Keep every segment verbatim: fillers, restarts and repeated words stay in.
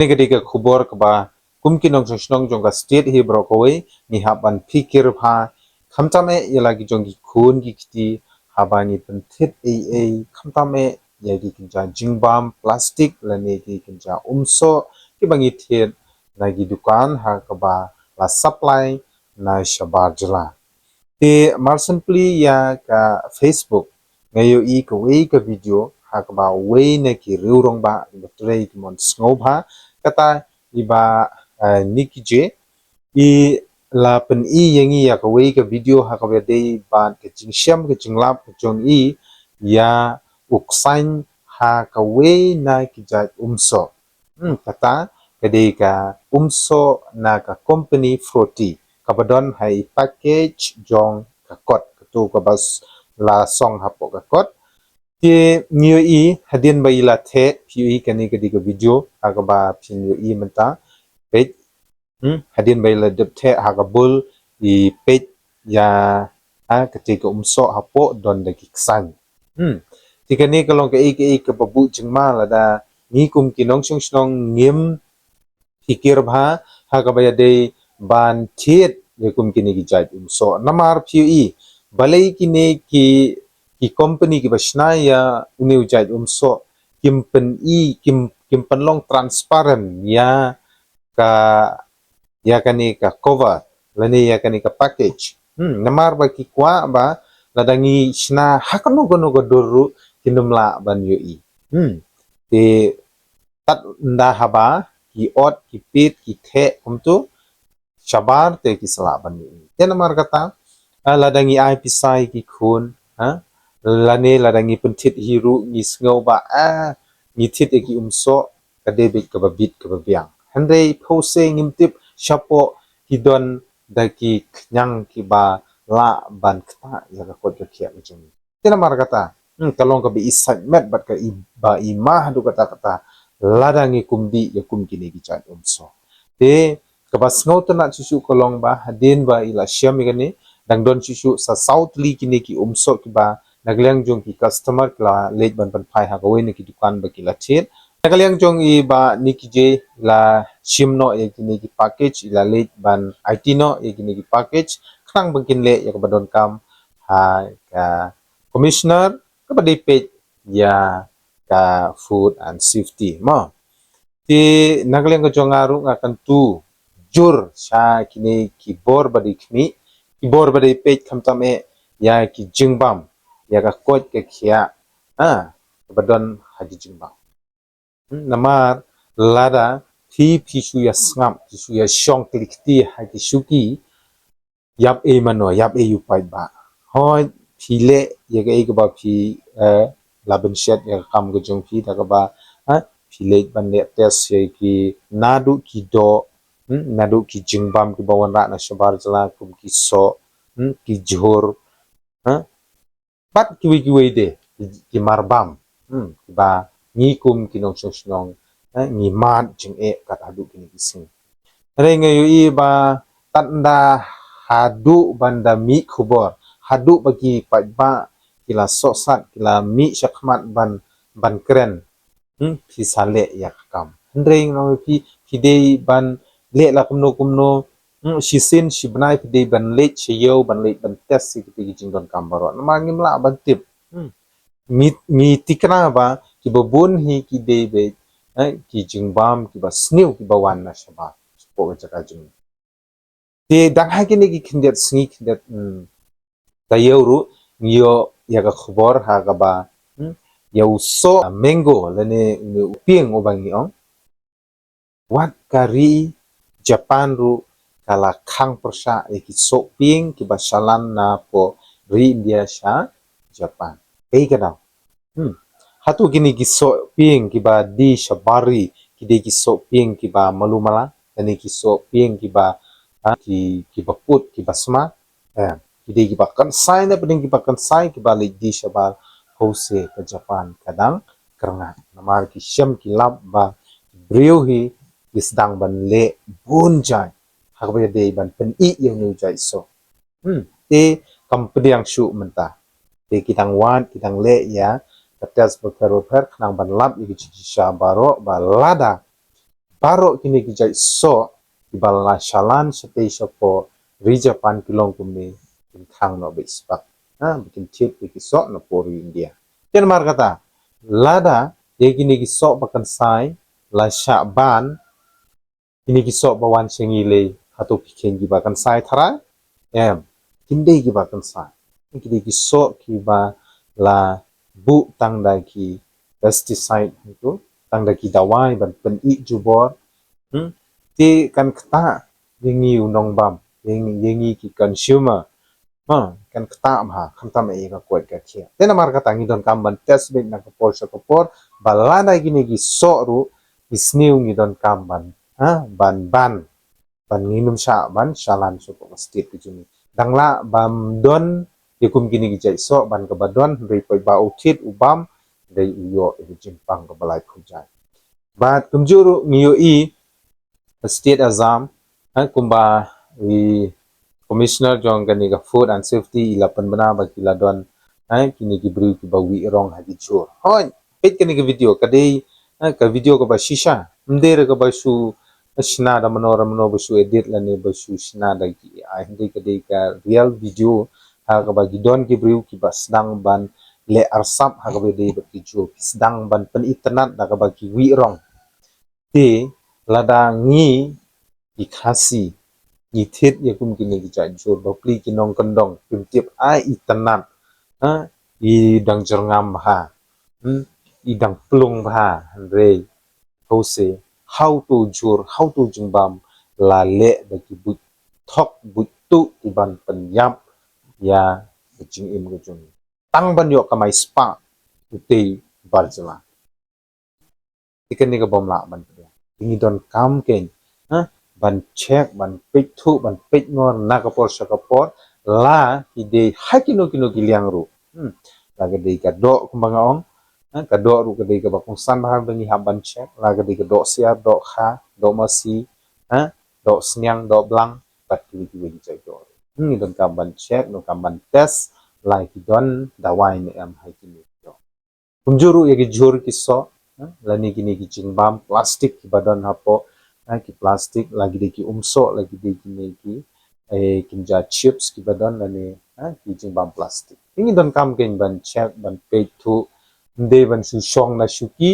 Kane ka dei ka khubor kaba kum ki nongshong shnong jong ka state hi baroh kawei ngi hap ban phikir bha, khamtam eh ïa la ki jong ki khun ki kti, haba ngi pynthied ei ei, khamtam eh ïa ki kynja jingbam plastik lane ki kynja umsoh kiba ngi thied na ki dukan ha kaba la supply na shabar jylla. Te mar shen pli ïa ka Facebook nga ïohi kawei ka video ha kaba wei na ki riew rangbah ba trei ki mon sngewbha, kata i Bah, eh, Nicky J, i la pyni ïa ngi ïa kawei ka video ha kaba dei bad ka jingshem ka jinglap ka jong i ïa u ksain ha kawei na ki jait umsoh. Hmm, kata ka dei ka umsoh na ka company Froti kaba don ha i package jong ka kot, kato kaba s-, la song hapoh ka kot. Te ngi ïohi hadien ba i la theh, phi ïohi kane ka dei ka video ha kaba phin ïohi mynta. Peit, hmm, hadien ba i la dep theh ha ka bul, i peit ïa, ha, kata ka umsoh hapoh don da ki ksain. Hmm. Te kane ka long kaei kaei kaba buh jingma lada ngi kum ki nongshong shnong ngim phikir bha ha kaba ïadei ban thied ïa kum kine ki jait umsoh. Namar phi ïohi balei kine ki, ki company kiba shna ïa une u jait umsoh kim pyni, kim, kim pynlong transparent ïa ka, ïa kane ka cover lane ïa kane ka package. Hmm, namar ba ki kwah ba lada ngi shna ha kano kano ka dur ruh kin ym lah ban ïohi. Hmm. Te tad ynda haba ki ot, ki pit, ki theh kumtu shabar te ki sa lah ban ïohi. Te namar kata, ah, lada ngi ai pisa ïa ki khun, ha, lane lada ngi pynthied hi ruh ngi sngew ba, ah, ngi thied ïa ki umsoh, ka dei beit kaba bit kaba biang. Hynrei phewse ngim tip shapoh ki don da ki khñiang kiba lah ban ktah ïa ka koit ka khiah ka jong ngi. Te namar kata, hmm, ka long kaba i sait met bad kaba i ma haduh katta katta lada ngi kum dih ïa kum kine ki jait umsoh. Te kaba sngewtynnat shuh shuh ka long ba hadien ba i la shem ïa kane, dang don shuh shuh sa saw tylli kine ki umsoh kiba na ka liang jong ki customer ki la leit ban pynphai ha kawei na ki dukan ba ki la thied. Na ka liang jong i Bah Nicky J, i la shim noh ïa kine ki package, i la leit ban aiti noh ïa kine ki package khnang ba kin leh ïa kaba donkam ha ka commissioner kaba dei peit ïa ka food and safety, mo. Te na ka liang ka jong nga ruh nga kyntu jur sha kine ki bor ba dei khmih, ki bor ba dei peit khamtam eh ïa ki jingbam, ïa ka koit ka khiah, ha, kaba don ha ki jingbam. Hmm, namar lada phi, phi shu ïa sngap, phi shu ïa shong kli kti ha ki shuki, ïap ei mano, ïap ei u paidbah. Hooid, phi leh ïa kaei kaba phi, eh, la bynshet ïa ka kam ka jong phi da kaba, eh, phi leit ban leh test ïa ki naduh ki doh, hmm, naduh ki jingbam kiba wanrah na shabar jylla kum ki soh, hmm, ki jhur, eh, bad kiwei kiwei de, ki, ki marbam. Hmm, kiba ngi kum ki nongshong shnong, eh, ngi mad jingeh kat haduh kine ki sngi. Hynrei nga ïohi ba tad ynda haduh ban da mih khubor, haduh ba ki paidbah ki la sohsat, ki la mih shakhmat ban, ban kren. Hmm, phi sa leh ïa ka kam. Hynrei nga ong ïa phi, phi dei ban leh la kumno kumno, hmm, shisien shi bnai phi dei ban leit sha ïew ban leit ban test ïa kita ki jingdonkam baroh. Namar ngim lah ban tip. Hmm. Ngi, ngi thikna ba kiba bun hi ki dei beit, eh, ki jingbam kiba sniew kiba wan na shabar, shapoh ka jaka jong ngi. Te dang ha kine ki khyndiat sngi khyndiat, hmm, taïew ruh ngi ïoh ïa ka khubor ha kaba, hmm, ïa u soh mango lane une u pieng uba ngi ong. Wat ka ri Japan ruh ka la khang pyrshah ïa ki soh pieng kiba shalan na poh ri India sha Japan. Kaei ka daw? Hmm. Hato kine ki soh pieng kiba die shabar ri ki dei ki soh pieng kiba malu mala, lane ki soh pieng kiba, ha, ki, kiba kut, kiba sma? Eh, ki dei kiba kynsai ne pdeng kiba kynsai kiba leit die shabar? Hooid, ka Japan ka dang kyrngah. Namar ki shem ki lap ba ki briew hi ki sdang ban leh bun jait ha kaba ïadei ban pyni ïa une u jait soh. Hmm, te kam pdiang shuh mynta. Te ki dang wad, ki dang leh ïa ka test bapher bapher khnang ban lap ïa ki jingshisha baroh ba lada Baroh kine ki jait soh kiba la shalan shatei shapoh ri Japan ki long kumne, kin khang noh beit spah. Ha, ba kin thied ïa ki soh na pdeng ri India. Te namar kata, lada ïa kine ki soh ba kynsai la shah ban, kine ki soh ba wan sha ngi lei, hato ki kheiñ kiba kynsai tharai? Em, kim dei kiba kynsai. Ki dei ki soh kiba la buh tang da ki pesticide, hato tang da ki dawai ban pynïeh jubor. Hmm? Te kan ktah ïa ngi u nongbam, ïa ngi, ïa ngi ki consumer. Ha, kan ktah bha, khamtam ïa ka koit ka khiah. Te namar kata ngi donkam ban test beit na ka por sha ka por, ba lada kine ki soh ruh ki sniew, ngi donkam ban, ha, ban, ban, ban ngin ym shah ban shalan shapoh ka state ka jong ngi. Dang lah ban don ïa kum kine ki jait soh ban kaba don, hynrei paidbah u thied u bam, dei u ïoh ïa ka jingpang kaba lai phew jait. Bad kumjuh ruh ngi ïohi, ka state Assam, ha, kumba i commissioner jong kane ka food and safety i la pynbna ba ki la don, ha, kine ki briew kiba wih rong ha ki jhur. Hooid, peit kane ka video, ka dei, ha, ka video kaba shisha. Ym dei re kaba shu shna da mano re mano, ba shu edit lane ba shu shna da ki A I, hynrei ka dei ka real video, ha kaba ki don ki briew kiba sdang ban leh arsap ha kaba dei bad ki jhur, ki sdang ban pynitynnad da kaba ki wih rong. Te lada ngi ki Khasi ngi thied ïa kum kine ki jait jhur, bapli ki nongkyndong kim tip ai itynnad, ha, i dang jyrngam bha, hmm, i dang plung bha, hynrei to se, hato jhur, hato jingbam la leh da ki buit thok buit tuh ki ban pynïap ïa ka jingim ka jong ngi. Tang ban ïoh kamai spah utei bar jylla. Te kane ka bym lah ban pdiang. Te ngi donkam kein, ha, ban check, ban peit thuh, ban peit ngor na ka por sha ka por, la ki dei ha kino kino ki liang ruh. Hmm. La ka dei ka doh kumba nga ong, ha, ka doh ruh ka dei kaba kongsan bha ba ngi hap ban check, la ka dei ka doh siar, doh kha, doh masi, ha, doh sniang, doh blang, bad kiwei kiwei ki jait doh. Hmm, ngi donkam ban check, donkam ban test, la ki don dawai ne em ha kine ki doh. Kumjuh ruh ïa ki jhur ki soh, eh, lane kine ki jingbam plastik kiba don hapoh, eh, ki plastik, la ki dei ki umsoh, la ki dei kine ki, eh, kynja chips kiba don lane, eh, ki jingbam plastik. Te ngi donkam kein ban check, ban peit thuh, ym dei ban shu shong na shuki,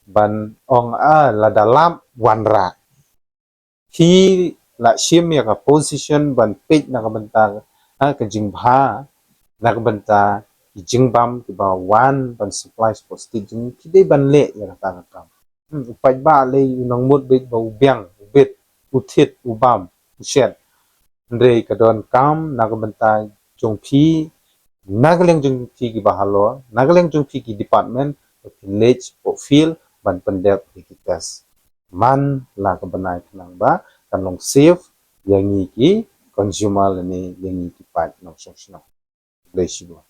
ban ong, ah, lada lap wanrah. Phi la shim ïa ka position ban peit na ka bynta, ha, ka jingbha, na ka bynta ki jingbam kiba wan ban supply shapoh state jong ngi, phi dei ban leh ïa kata ka kam. Hmm, u paidbah lei u nang mut beit ba u biang, u bit, u thied, u bam, u shet. Hynrei ka donkam na ka bynta jong phi, na ka liang jong phi kiba halor, na ka liang jong phi ki department, ba phin leit shapoh field ban pyndep ïa ki test. Man la ka bnai khnang ba kan long safe ïa ngi ki consumer lane ïa ngi ki paid nongshong shnong. Khublei shibun.